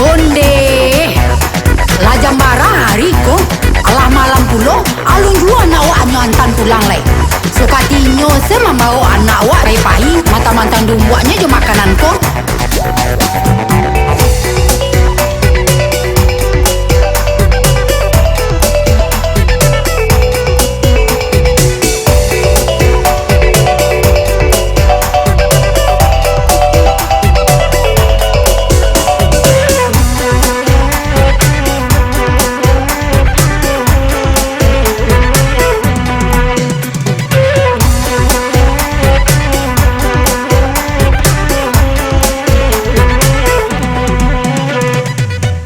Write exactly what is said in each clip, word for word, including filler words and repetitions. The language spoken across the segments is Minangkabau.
Ondeh, lah jam bara hari ko, alah malam pulo, alun juo anak wak nyo antan pulang lai. Sukatinyo se mambao anak wak pai-pai, mantang-mantang diumbuaknyo jo makanan ko.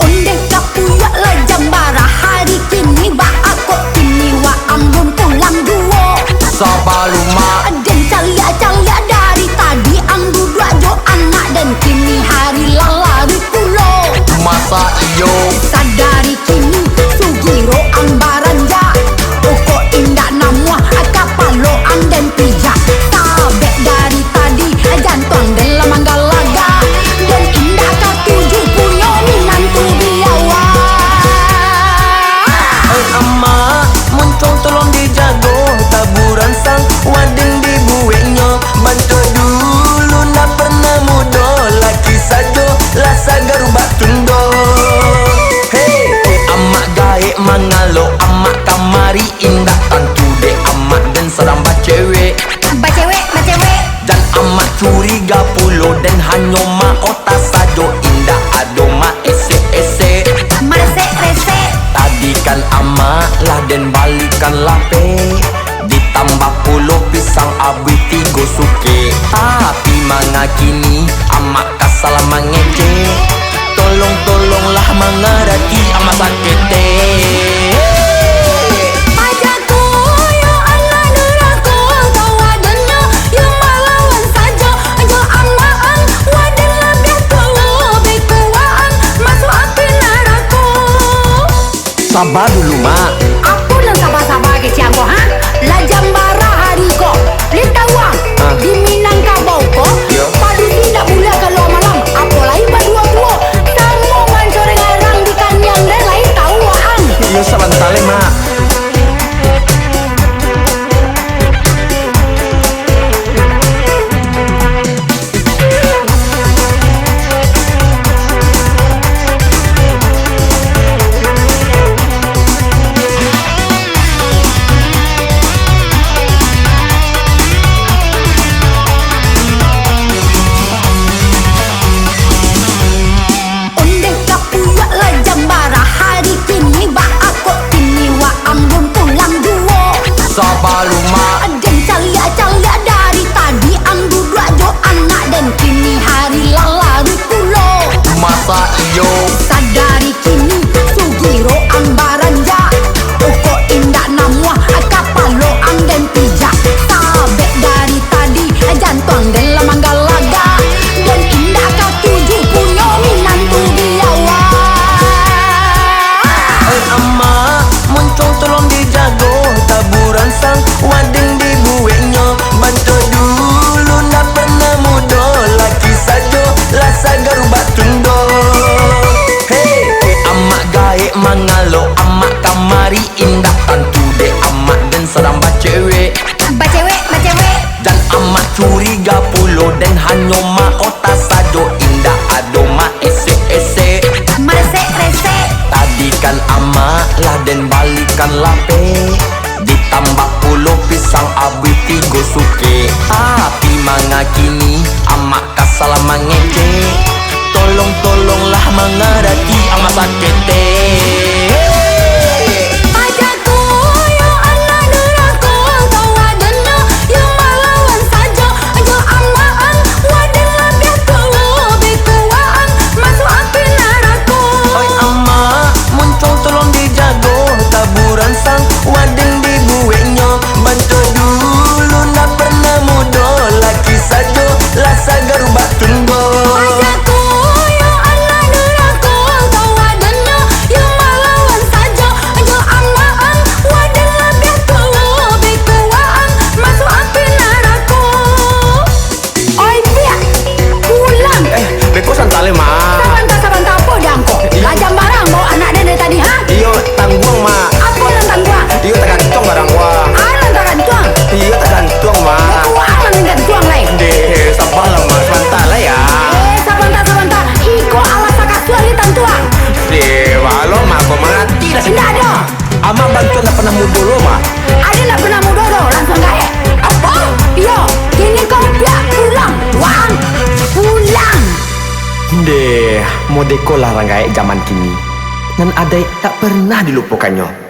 Ondeh ka puyak lah jam bara hari kini, baa kok kini waang lun pulang juo? Sabalun ma- Den caliak-caliak dari tadi, ang duduak jo anak den, kini hari lah lari pulo. Masa iyo? Sadari kini, sugiro ang baranjak. Kok indak namuah, kapalo ang den pijak. Sabek dari tadi, jantuang den lah manggalagak. Den indak katuju punyo minantu biawak. Oi amak, muncuang tolong dijago, taburan sang waden dibueknyo. Bantuak dulu ndak pernah mudo, laki sajo lah sagar batundo. Hei, amak gaek mangalo, amak kamari indak tantu dek amak den sadang bacewek. Bacewek, bacewek. Dan amak curiga pulo den hanyo maota sajo, indak ado maesek-esek. Maresek-resek. Tadi kan amak lah den balikan lapeh. Ditambah pulo pisang abuih tigo sukek. Tapi manga kini amak ka salah mangecek. Tolong, tolonglah mangarati amak saketek. Paja ko yo anak durako, tawadannyo yo malawan sajo. Jo amak ang, waden labiah tuo, beko waang masuak api narako. Saba dulu, Mak. Apo nan saba-saba kecek ang ko, ha? Lah jam bara hari ko. Lai tau ang, ah, di Minangkabau ko, yo, padusi indak buliah kalua malam, apo lai baduo-duo. Samo mancoreng arang di kaniang den, lai tau ang. Iyo, sabanta lai, Mak. Ondeh ka puyak lah jam bara hari kini, baa kok kini waang lun pulang juo? Sabalun ma- Den caliak-caliak dari tadi, ang duduak jo anak den, kini hari lah lari pulo. Masa iyo? Sadari kini, sugiro ang baranjak. Kok indak namuah, kapalo ang den pijak. Sabek dari tadi, jantuang den lah manggalagak. Den indak katuju punyo minantu biawak. Oi amak, muncuang tolong dijago, taburan sang waden dibueknyo. Bantuak dulu ndak pernah mudo, laki sajo lah sagar batundo. Hei, amak gaek mangalo, amak kamari indak tantu dek amak den sadang bacewek. Bacewek, bacewek. Dan amak curiga pulo den hanyo maota sajo, indak ado maesek-esek. Maresek-resek. Tadi kan amak lah den balikan lapeh, ditambah pulo pisang abuih tigo sukek. Tapi manga kini amak ka salah mangecek. Tolong, tolonglah mangarati amak saketek. Paja ko yo anak durako, tawadannyo yo malawan sajo. Jo amak ang, waden labiah tuo, beko waang masuak api narako. Oi amak, muncuang tolong dijago, taburan sang waden dibueknyo. Bantuak dulu ndak pernah mudo, laki sajo lah sagar batundo. Paja ko yo anak durako, tawadannyo yo Nah, mudo lo mah. Ade ndak pernah mudo doh, langsuang gaek. Apo? Iyo, kini kau piak pulang, Wang. Pulang. Ndeh, modeko lah urang gaek jaman kini. Nan adaik tak pernah dilupokannyo.